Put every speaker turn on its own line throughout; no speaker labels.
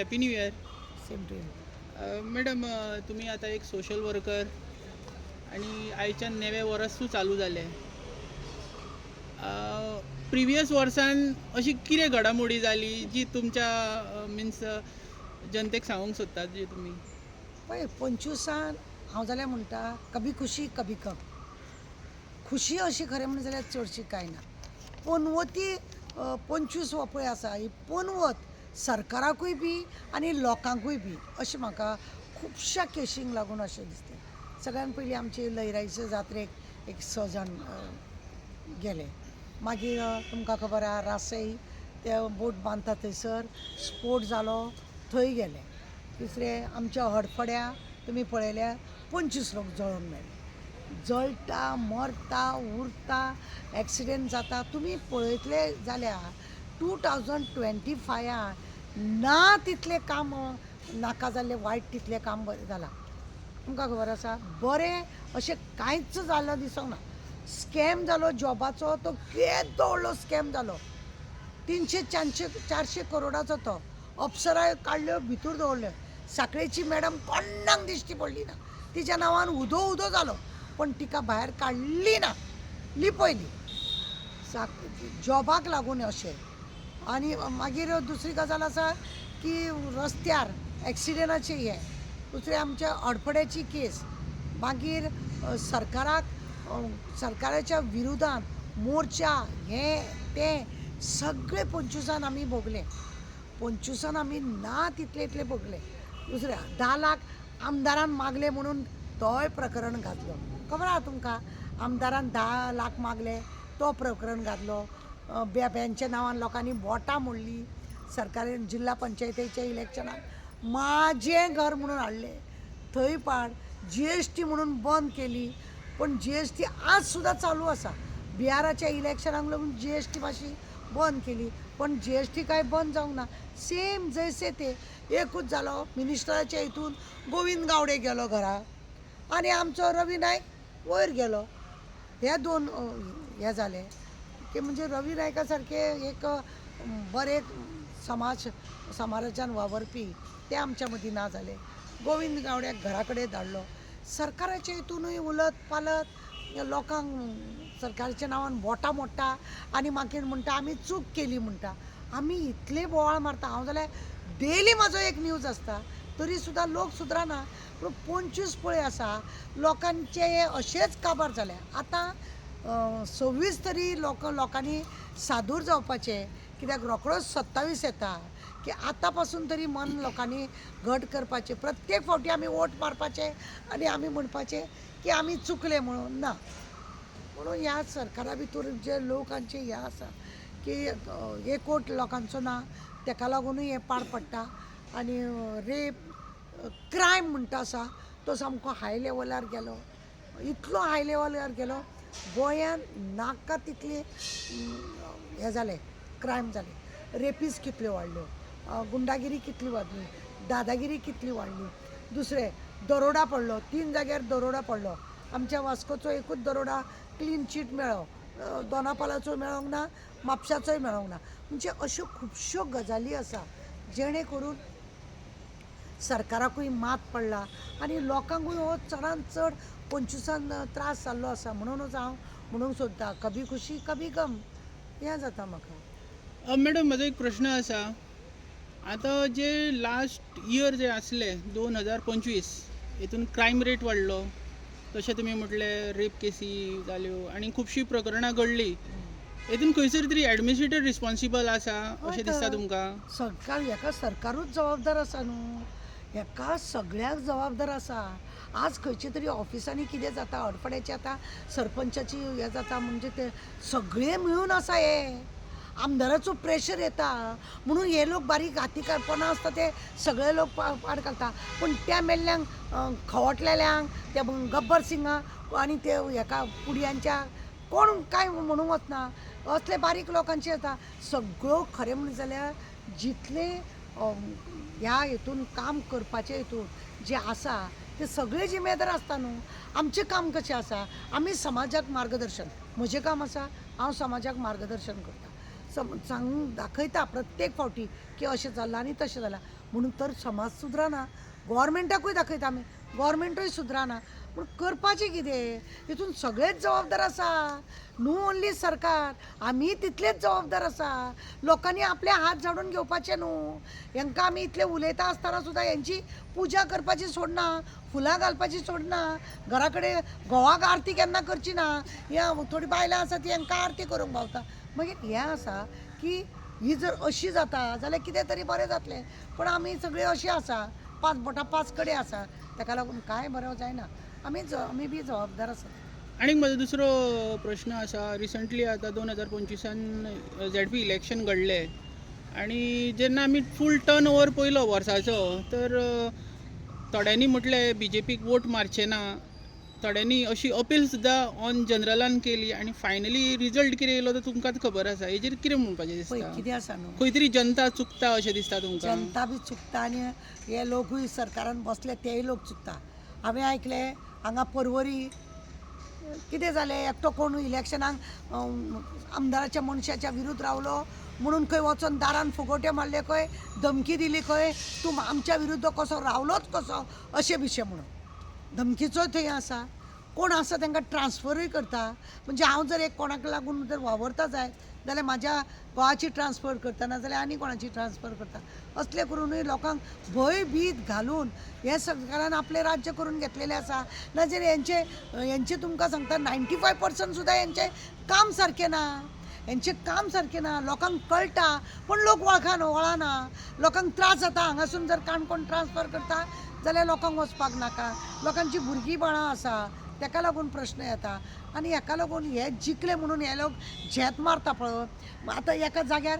Happy new year.
Same to you.
Madam, तुमी आतां एक सोशल वर्कर आनी आयच्यान नवें वर्सूय चालू जालें. प्रिवियस वर्सान अशी कितें घडामोडी जाली जी तुमच्या मिन्स जनतेक सांगूंक सोदतात जी तुमी?
पळय, 25an हांव जाल्यार म्हणटा, कभी खुशी कभी गम. खुशी अशी खरें म्हणलें जाल्यार चडशी कांय ना. पनवती 25 हो पळय आसा, ही पनवत सरकाराकूय बी आनी लोकांकूय बी अशें म्हाका खुबश्या केशींक लागून अशें दिसता. सगळ्यान पयलीं आमचे लयराईचे जात्रेक एक स जाण गेले. मागीर तुमकां खबर आहा, रासय ते बोट बांदता थंयसर स्पोट जालो, थंय गेले. तिसरें, आमच्या हडफड्या तुमी पळयल्या, 25 लोक जळोन मेले. जळटा, मरता, उरता, एक्सिडेंट जाता. तुमी पळयतले जाल्यार 2025an ना तितलें काम नाका जाल्लें, वायट तितलें काम बरें जालां. तुमकां खबर आसा, बरें अशें कांयच जाल्लें दिसोंक ना. स्कॅम जालो जॉबाचो, तो केदो व्हडलो स्कॅम जालो, 300 400 400 करोडाचो. तो अप्सरा काडल्यो, भितर दवरल्यो. साखळेची मॅडम कोण्णाक दिश्टी पडली ना. तिच्या नांवान उदो उदो जालो, पण तिका भायर काडली ना, लिपयली साक जॉबाक लागून अशें. आनी मागीर दुसरी गजाल आसा की रस्त्यार एक्सिडेंटाचे हे, दुसरें आमच्या हडफड्याची केस, मागीर सरकाराक, सरकाराच्या विरुद्धान मोर्चा, हे ते सगळे 25an आमी भोगले. 25an आमी ना तितले इतले भोगले. दुसरें, 10 लाख आमदारान मागले म्हणून तोय प्रकरण घातलो. खबर आहा तुमकां, आमदारान 10 लाख मागले तो प्रकरण घातलो. बेब्यांच्या नांवान लोकांनी बोटां मोडली. सरकारान जिल्हा पंचायतीच्या इलेक्शनाक म्हाजें घर म्हणून हाडलें, थंय पाड. जीएसटी म्हणून बंद केली, पण जीएसटी आज सुद्दां चालू आसा. बिहाराच्या इलेक्शनाक लागून जीएसटी मातशी बंद केली, पण जीएसटी काय बंद जावंक ना. सेम जैसे ते. एकूच जालो, मिनिस्टराच्या हितून गोविंद गावडे गेलो घरा आनी आमचो रवी नायक वयर गेलो. हे दोन हे जाले की म्हणजे रवी नायका सारके एक बरे समाज समाजान वावरपी ते आमच्या मदीं ना जाले. गोविंद गावड्याक घरा कडेन धाडलो. सरकाराच्या हितूनय उलत पालत लोकांक सरकाराच्या नांवान बोटां मोडटा आनी मागीर म्हणटा आमी चूक केली म्हणटा. आमी इतले बोवाळ मारता, हांव जाल्यार डेली म्हाजो एक न्यूज आसता, तरी सुद्दां लोक सुदराना. पूण 25 पळय आसा, लोकांचे हे अशेच काबार जाले. आतां 26 तरी लोक लोकांनी सादूर जावपाचें, कित्याक रोखडोच 27 येता की आतां पासून तरी मन लोकांनी घट करपाचें. प्रत्येक फावटी आमी वोट मारपाचे आनी आमी म्हणपाचें की आमी चुकले म्हणून ना. म्हणून ह्या सरकारा भितर जे लोकांचे हें आसा की एकवट लोकांचो ना, तेका लागुनूय हें पाड पडटा. आनी रेप क्रायम म्हणटा आसा तो सामको हाय लेवलार गेलो, इतलो हाय लेवलार गेलो. गोंयान नाका तितले हें जालें, क्रायम जाले, रेपीस कितल्यो वाडल्यो, गुंडागिरी कितली वाडली, दादागिरी कितली वाडली. दुसरें, दरोडा पडलो, तीन जाग्यार दरोडा पडलो. आमच्या वास्कोचो एकूच दरोडा क्लीन चीट मेळ्ळो, दोनापावलाचो मेळोंक ना, म्हापशाचोय मेळोंक ना. म्हणजे अश्यो खुबश्यो गजाली आसा जेणे करून सरकाराकूय मात पडला आनी लोकांकूय हो चडान चड 25an त्रास जाल्लो आसा. म्हणूनच हांव म्हणूंक सोदतां, कभी खुशी कभी गम हें जाता म्हाका.
मॅडम, म्हजो एक प्रश्न आसा. आतां जे लास्ट इयर जे आसले 2025, हितून क्रायम रेट वाडलो, तशें तुमी म्हटलें, रेप केसी जाल्यो आनी खुबशीं प्रकरणां घडलीं. हितून खंयसर तरी एडमिनिस्ट्रेटर रिस्पॉन्सिबल आसा अशें दिसता तुमकां?
सरकार, हेका सरकारूच जबाबदार आसा न्हू, हेका सगळ्याक जबाबदार आसा. आज खंयचे तरी ऑफिसांनी कितें जाता, हडफड्याचे आतां सरपंचाची हें जाता, म्हणजे ते सगळे मिळून आसा. हे आमदाराचो प्रेशर येता म्हणून हे लोक बारीक हाती काडपना आसता, ते सगळे लोक पाड घालता. पूण त्या मेल्ल्यांक, खवटलेल्यांक, त्या गब्बर सिंगा आनी ते हेका पुडयांच्या कोण कांय म्हणूंक वचना. असले बारीक लोकांचे येता सगळ्यो. खरें म्हणलें जाल्यार जितले ह्या हितून काम करपाचे हितून जे आसा ते सगळे जिम्मेदार आसता न्हू. आमचें काम कशें आसा, आमी समाजाक मार्गदर्शन. म्हजें काम आसा, हांव समाजाक मार्गदर्शन करता. सांगून दाखयता प्रत्येक फावटी की अशें जालां आनी तशें जालां म्हणून तर समाज सुदराना. गोवोरमेंटाकूय दाखयता आमी, गोवोरमेंटूय सुदराना. पूण करपाचें कितें? हितून सगळेच जबाबदार आसा, न्हू ओन्ली सरकार, आमी तितलेच जबाबदार आसा. लोकांनी आपले हात झाडून घेवपाचे न्हू. हेंकां आमी इतले उलयता आसतना सुद्दां हेंची पुजा करपाची सोडना, फुलां घालपाची सोडना, घरा कडेन घोवाक आरती केन्ना करची ना. ह्या थोडीं बायलां आसा ती हेंकां आरती करूंक पावता. मागीर हें आसा की ही जर अशी जाता जाल्यार कितें तरी बरें जातलें. पूण आमी सगळीं अशीं आसा, पांच बोटां पांच कडेन आसा, ताका लागून कांय बरें जायना. आमी बी जबाबदार आसा.
आनीक म्हजो दुसरो प्रश्न आसा, रिसंटली आतां 2025 ZP election घडलें आनी जेन्ना आमी फूल टर्न ओवर पयलो वर्साचो, तर थोड्यांनी म्हटलें BJPक वोट मारचे ना, थोड्यांनी अशी अपील सुद्दां ऑन जनरलान केली आनी फायनली रिजल्ट कितें येयलो तो तुमकांच खबर आसा. हेजेर कितें म्हणपाचें
पळय
दिसता?
कितें आसा न्हू,
खंय तरी जनता चुकता अशें दिसता तुमकां?
जनता बी चुकता आनी हे लोकूय सरकारान बसले तेय लोक चुकता. हांवें आयकलें हांगा परवरी कितें जालें, एकटो कोण इलेक्शनाक आमदाराच्या मनशाच्या विरुद्ध रावलो म्हणून खंय वचोन दारान फुगोट्यो मारले खंय, धमकी दिली खंय, तूं आमच्या विरुद्ध कसो रावलोच कसो अशें बिशें म्हणून धमकीचोय थंय आसा. कोण आसा तांकां ट्रान्सफरूय करता. म्हणजे हांव जर एक कोणाक लागून जर वावरता जायत जाल्यार म्हाज्या घोवाची ट्रान्सफर करता, नाजाल्यार आनी कोणाची ट्रान्सफर करता. असलें करुनूय लोकांक भंय भीत घालून हे सरकारान आपलें राज्य करून घेतलेलें आसा. नाजाल्यार हेंचे तुमकां सांगता 95% सुद्दां हेंचें काम सारकें ना, हेंचें काम सारकें ना. लोकांक कळटा पूण लोक वळखना, वळना, लोकांक त्रास जाता. हांगासून जर काणकोण ट्रान्सफर करता जाल्यार लोकांक वचपाक नाका, लोकांची भुरगीं बाळां आसा, तेका लागून प्रश्न येता. आनी हेका लागून हे जिखले म्हणून हे लोक झेत मारता पळय. आतां एका जाग्यार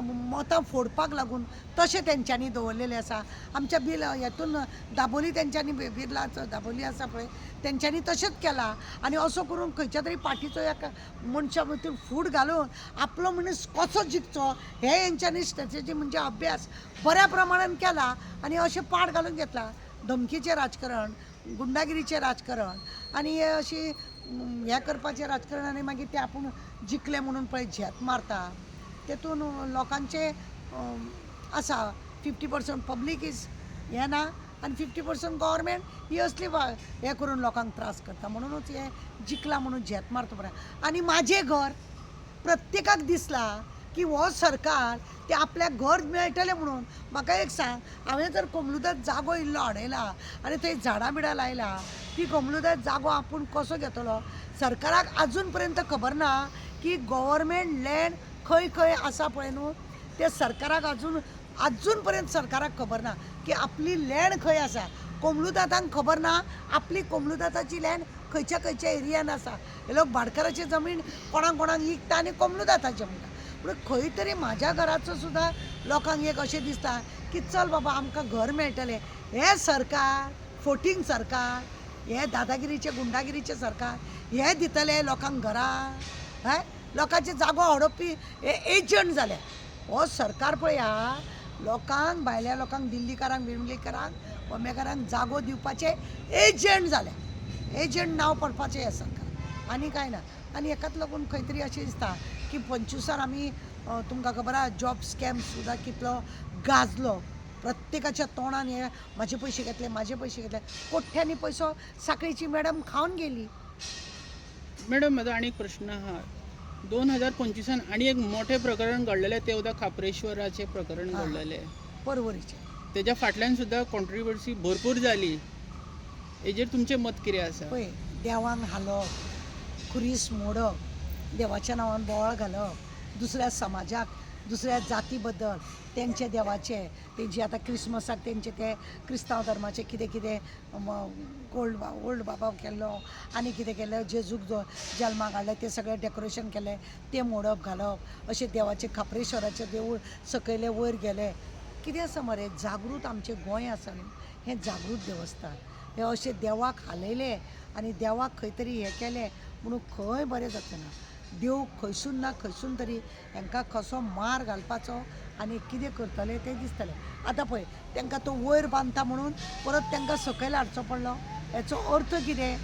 मतां फोडपाक लागून तशें तेंच्यांनी दवरलेलें आसा. आमच्या बिल हेतून दाबोली तेंच्यांनी बिर्ला दाबोली आसा पळय, तेंच्यांनी तशेंच केलां. आनी असो करून खंयच्या तरी पार्टीचो एका मनशा भितर फूट घालून आपलो मनीस कसो जिखचो हे हेंच्यांनी स्ट्रेटजी म्हणजे अभ्यास बऱ्या प्रमाणान केला आनी अशें पाड घालून घेतला. धमकीचें राजकारण, गुंडागिरीचें राजकारण आनी हे अशी हें करपाचें राजकारण आनी मागीर ते आपूण जिखले म्हणून पळय झेत मारता. तेतून लोकांचें आसा 50% पब्लीक is हें ना आनी 50% गव्हर्मेंट ही असली हें करून लोकांक त्रास करता. म्हणुनूच हें जिखलां म्हणून झेत मारता पळय. आनी म्हाजें घर प्रत्येकाक दिसलां की हो सरकार ते आपल्याक घर मेळटलें म्हणून. म्हाका एक सांग, हांवें जर कोमलुदाद जागो इल्लो हाडयला आनी थंय झाडां बिडां लायला, ती कोमलुदाद जागो आपूण कसो घेतलो? सरकाराक आजून पर्यंत खबर ना की गव्हर्मेंट लँड खंय खंय आसा पळय न्हू, ते सरकाराक अजून पर्यंत सरकाराक खबर ना की आपली लँड खंय आसा. कोमलुदादांक खबर ना आपली कोमलुदादाची लँड खंयच्या खंयच्या एरियान आसा. हे लोक भाटकाराची जमीन कोणाक कोणाक विकता आनी कोमलुदादाचें म्हणटा. पूण खंय तरी म्हाज्या घराचो सुद्दां लोकांक एक अशें दिसता की चल बाबा आमकां घर मेळटलें. हें सरकार फोटींग सरकार, हे दादागिरीचें गुंडागिरीचें सरकार हें दितलें लोकांक घरां? हय, लोकांचे जागो हडपी हे एजंट जाले. हो सरकार पळय हा लोकांक, भायल्या लोकांक, दिल्लीकारांक, बिल्लीकारांक, बॉम्बेकारांक जागो दिवपाचे एजंट जाले. एजंट नांव पडपाचें हें सरकार, आनी कांय ना. आनी हेकाच लागून खंय तरी अशें दिसता की 25 आमी तुमकां खबर आहा जॉब स्कॅम सुद्दां कितलो गाजलो. प्रत्येकाच्या तोंडान हे म्हाजे पयशे घेतले, म्हाजे पयशे घेतले, कोट्यांनी पयसो साखळीची मॅडम खावन गेली.
मॅडम, म्हजो आनी एक प्रश्न आहा. 2025 आनी एक मोठें प्रकरण घडलेलें तें सुद्दां खाप्रेश्वराचें प्रकरण घडलेलें,
परवरीचें.
तेज्या फाटल्यान सुद्दां कॉन्ट्रिवर्सी भरपूर जाली. हेजेर तुमचें मत कितें आसा?
पळय, देवांक हालोवप, खुरीस मोडप, देवाच्या नांवान बोवाळ घालप, दुसऱ्या समाजाक, दुसऱ्या जाती बद्दल तेंचे देवाचे, तेंची आतां क्रिसमसाक तेंचे ते क्रिस्तांव धर्माचे कितें कितें ओल्ड बाबा केल्लो आनी कितें केल्लें, जेजूक जल्माक हाडलें तें सगळें डेकोरेशन केलें तें मोडप घालप, अशें देवाचें खाप्रेश्वराचें देवूळ सकयलें वयर गेलें. कितें आसा मरे, जागृत आमचें गोंय आसा न्हू, हें जागृत देवस्थान. हें अशें देवाक हालयलें आनी देवाक खंय तरी हें केलें म्हणून खंय बरें जातलें ना. देव खंयसून ना खंयसून तरी हेंकां कसो मार घालपाचो आनी कितें करतले तें दिसतलें. आतां पळय तेंकां तो वयर बांदता म्हणून परत तेंकां सकयल हाडचो पडलो. हेचो अर्थ कितें?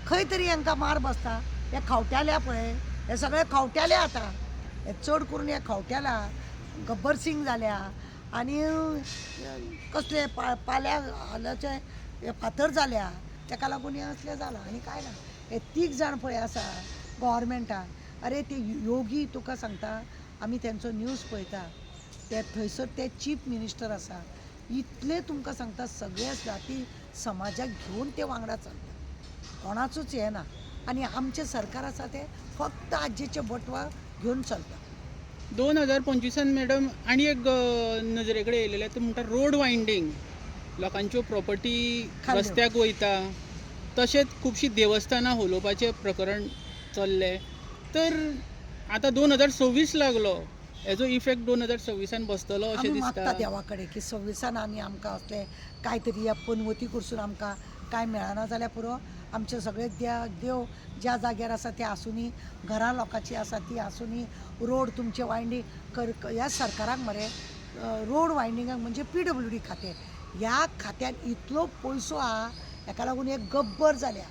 खंय तरी हेंकां मार बसता. हे खावट्याले पळय, हे सगळे खावट्याले आतां. हे चड करून हे खवट्याला गब्बर सिंग जाल्या आनी कसले पाल्या हालाचे हे फातर जाल्या, तेका लागून हें असलें जालां आनी कांय ना. हे तीग जाण पळय आसा गोवोरमेंटान, अरे ते योगी तुका सांगता, आमी तेंचो न्यूज पळयता, ते थंयसर ते चीफ मिनिस्टर आसा, इतले तुमकां सांगता सगळे जाती समाजाक घेवन ते वांगडा चलता, कोणाचोच हें ना. आनी आमचें सरकार आसा तें फक्त आज्जेचे बटवा घेवन चलता.
2025 मॅडम आनी एक नजरे कडेन येयलेलें तें म्हणटा रोड वायंडींग, लोकांच्यो प्रॉपर्टी
खाल्ल्यो.
रस्त्याक वयता, तशेंच खुबशीं देवस्थानां होलोवपाचें प्रकरण चल्लें. तर आतां 2026 लागलो, हेजो इफेक्ट 2026 बसतलो अशें
आमी
दिसता.
मागता देवा कडेन की 26 आनी आमकां असलें कांय तरी ह्या पनवती कडसून आमकां कांय मेळना जाल्यार पुरो, आमचे सगळे देव ज्या जाग्यार आसा ते आसुनी, घरां लोकांची आसा ती आसुनी, रोड तुमचे वायंडींग कर. ह्या सरकाराक मरे रोड वायंडिंगाक म्हणजे PWD खातें, ह्या खात्यान इतलो पयसो आहा, हेका लागून एक गब्बर जाल्या,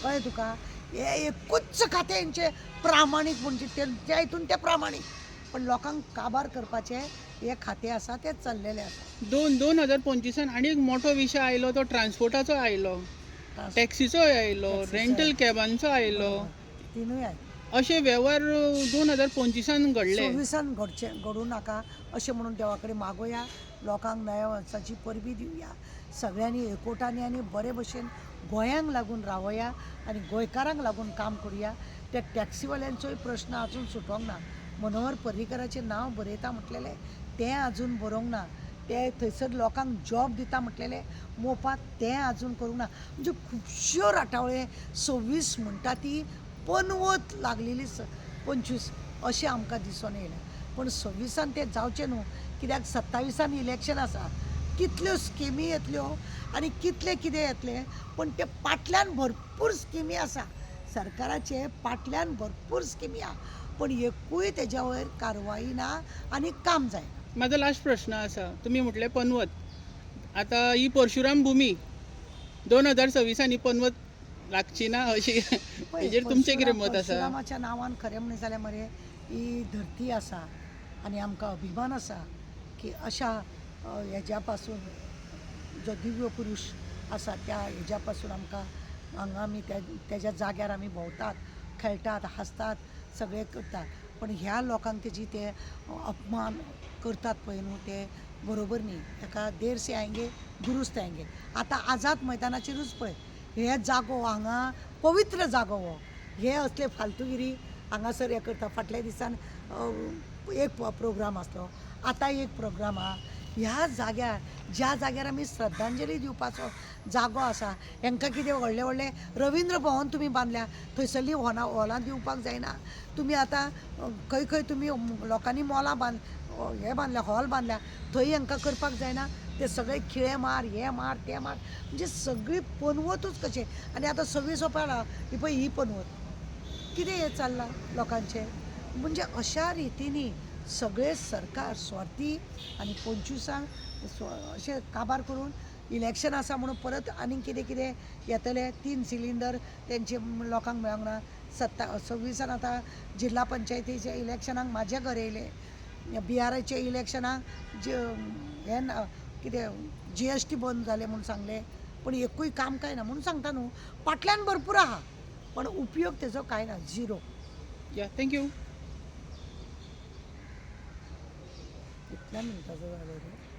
कळ्ळें तुका. हें एकूच खातें हेंचें प्रामाणीक, म्हणजे त्या हितून तें प्रामाणीक, पण लोकांक काबार करपाचें हें खातें आसा तें चल्लेलें आसा.
2025 आनी एक मोठो विशय आयलो तो ट्रान्सपोर्टाचो आयलो, टॅक्सीचो आयलो,
टॅक्सीचो.
रेंटल कॅबांचो आयलो.
तिनूय आयले.
अशे वेव्हार 2025 घडले.
26 घडचें घडूं नाका अशें म्हणून देवा कडेन मागोया, लोकांक नव्या वर्साची परबी दिवया, सगळ्यांनी एकवटांनी आनी बरे भशेन गोंयांक लागून रावया आनी गोंयकारांक लागून काम करुया. त्या टॅक्सीवाल्यांचोय प्रश्न आजून सुटोंक ना. मनोहर पर्रीकराचें नांव बरयता म्हटलेलें तें आजून बरोवंक ना. ते थंयसर लोकांक जॉब दिता म्हटलेलें मोपा तें आजून करूंक ना. म्हणजे खुबश्यो राटावळे 26 म्हणटा ती पनवत लागलेली 25 अशें आमकां दिसून येयलें. पूण 26 तें जावचें न्हू, कित्याक 27 इलेक्शन आसा, कितल्यो स्किमी येतल्यो आनी कितलें कितें येतलें, पूण ते फाटल्यान भरपूर स्किमी आसा, सरकाराचे फाटल्यान भरपूर स्किमी आहा, पूण एकूय तेज्या वयर कारवाई ना आनी काम जायना.
म्हाजो लास्ट प्रश्न आसा, तुमी म्हटलें पनवत, आतां ही परशुराम भुमी 2026 ही पनवत लागची ना अशी
पळय,
हेजेर तुमचें कितें मत आसा?
परशुरामाच्या नांवान खरें म्हणलें जाल्यार मरे ही धरती आसा आनी आमकां अभिमान आसा की अशा हेज्या पासून जो दिव्य पुरूश आसा त्या हेज्या पासून आमकां हांगा आमी तेज्या जाग्यार आमी भोंवतात, खेळटात, हांसतात, सगळें करतात. पण ह्या लोकांक तेजी ते अपमान करतात पळय न्हू, ते बरोबर न्ही. ताका देर से आएंगे दुरुस्त आएंगे. आतां आझाद मैदानाचेरूच पळय, हे जागो हांगा पवित्र जागो हो, हे असले फालतूगिरी हांगासर हें करता. फाटल्या दिसान एक प्रोग्राम आसलो, आतां एक प्रोग्राम आहा. ह्या जाग्यार ज्या जाग्यार आमी श्रद्धांजली दिवपाचो जागो आसा, हेंकां कितें व्हडलें व्हडलें रविंद्र भवन तुमी बांदल्या, थंयसरलीं हॉलां दिवपाक जायना. तुमी आतां खंय खंय तुमी लोकांनी मॉलां हें बांदल्या, हॉल बांदल्या, थंय हेंकां करपाक जायना. ते सगळे खिळे मार, हे मार, ते मार, म्हणजे सगळी पनवतूच कशें. आनी आतां 26 सोंपला ही पळय ही पनवत कितें हें चल्लां लोकांचें. म्हणजे अशा रितीनी सगळें सरकार स्वार्थी आनी 25 अशें काबार करून इलेक्शन आसा म्हणून परत आनीक कितें कितें येतलें. 3 सिलिंडर तेंचे लोकांक मेळोंक ना. 26 आतां जिल्हा पंचायतीच्या इलेक्शनाक म्हाजें घर येयलें, BRIच्या इलेक्शनाक जे हें ना कितें GST बंद जालें म्हूण सांगलें, पूण एकूय काम कांय ना. म्हणून सांगता न्हू, फाटल्यान भरपूर आहा पण उपयोग तेजो कांय ना, झिरो.
या, thank you.
कितल्या मिनटाचो जालो रे?